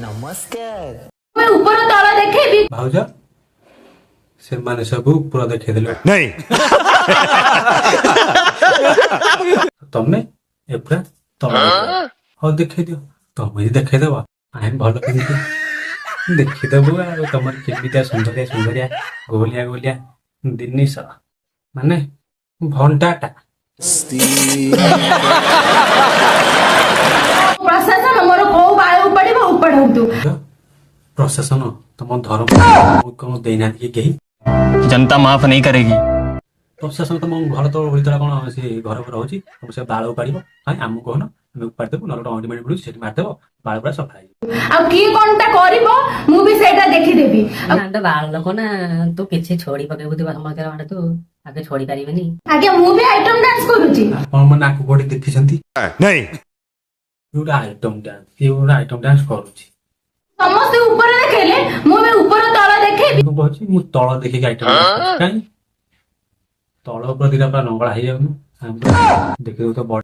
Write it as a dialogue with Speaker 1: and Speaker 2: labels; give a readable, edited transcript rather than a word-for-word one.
Speaker 1: ନମସ୍କାର।
Speaker 2: ମୁଁ ଉପର ତଳ ଦେଖେଇବି।
Speaker 3: ଭାଉଜ, ସେମାନେ ସବୁ ପୁରା ଦେଖେଇଦେଲେ।
Speaker 4: नहीं।
Speaker 3: ତମେ ଏ ପୁରା ତଳ ଦେଖେଇଦବ। ହଉ, ଦେଖେଇ ଦିଅ। ତମେ ଯଦି ଦେଖେଇଦବ, ଆମେ ଭଲ କେମିତି ଦେଖିଦବୁ। ଆଉ ତମର କେମିତିଆ ସୁନ୍ଦରିଆ ସୁନ୍ଦରିଆ ଗୋଲିଆ ଗୋଲିଆ ଜିନିଷ, ମାନେ ଭଣ୍ଡାଟା।
Speaker 2: ପ୍ରଶାସନ ମୋର କୋଉ ବାଳ ଉପାଡିବ, ଉପାଡନ୍ତୁ।
Speaker 3: ପ୍ରଶାସନ ତମ ଧର୍ମ କଣ ଦେଇନାହାନ୍ତି କି କେହି?
Speaker 5: जनता माफ नहीं करेगी।
Speaker 3: ପ୍ରଶାସନ ତମ ଘର ତଳ ଭଳି ତଳ କଣ ସେ ଘର ଉପରେ ରହୁଛି, ତମ ସେ ବାଳ ଉପାଡିବ? କାଇଁ, ଆମକୁ କହୁନ, ଆମେ ଉପାଡିଦେବୁ। ନହେଲେ ଗୋଟେ ଅଣ୍ଡି ମିଳିଛି, ସେଠି ମାରିଦେବ, ବାଳ ପୁରା ସଫା ହେଇଯିବ।
Speaker 2: ଆଉ କିଏ କଣଟା କରିବ, ମୁଁ ବି ସେଇଟା ଦେଖିଦେବି।
Speaker 6: ଆମେ ତ ବାଳ ଲୋକ ନା, ତୁ କିଛି ଛୋଡି ପକେଇବୁ ତୁ ସମସ୍ତଙ୍କର ମାନେ, ତୁ ଆଗେ ଛୋଡି ପାରିବେନି।
Speaker 2: ଆଜ୍ଞା, ମୁଁ ବି ଆଇଟମ ଡାନ୍ସ କରୁଛି।
Speaker 3: ଆପଣ ମାନେ ଆକୁ କୋଉଠି ଦେଖିଛନ୍ତି?
Speaker 4: नहीं।
Speaker 3: ଗୋଟେ ଆଇଟମ ଡ୍ୟାନ୍ସ, କିଏ ଗୋଟେ ଆଇଟମ ଡ୍ୟାନ୍ସ କରୁଛି?
Speaker 2: ସମସ୍ତେ ଉପରେ ଦେଖେଇଲେ, ମୁଁ ବି ଉପର ତଳ ଦେଖେଇବି।
Speaker 3: ମୁଁ କହୁଛି, ମୁଁ ତଳ ଦେଖିକି ଆଇଟମ ଡ୍ୟାନ୍ସ କରୁଛି। କାଇଁ, ତଳ ଉପରେ ଦିଟା ପୁରା ନଙ୍ଗଳା ହେଇଯାଉନି? ଆମେ ପୁରା ଦେଖିଦବୁ ତ। ବଢିଆ।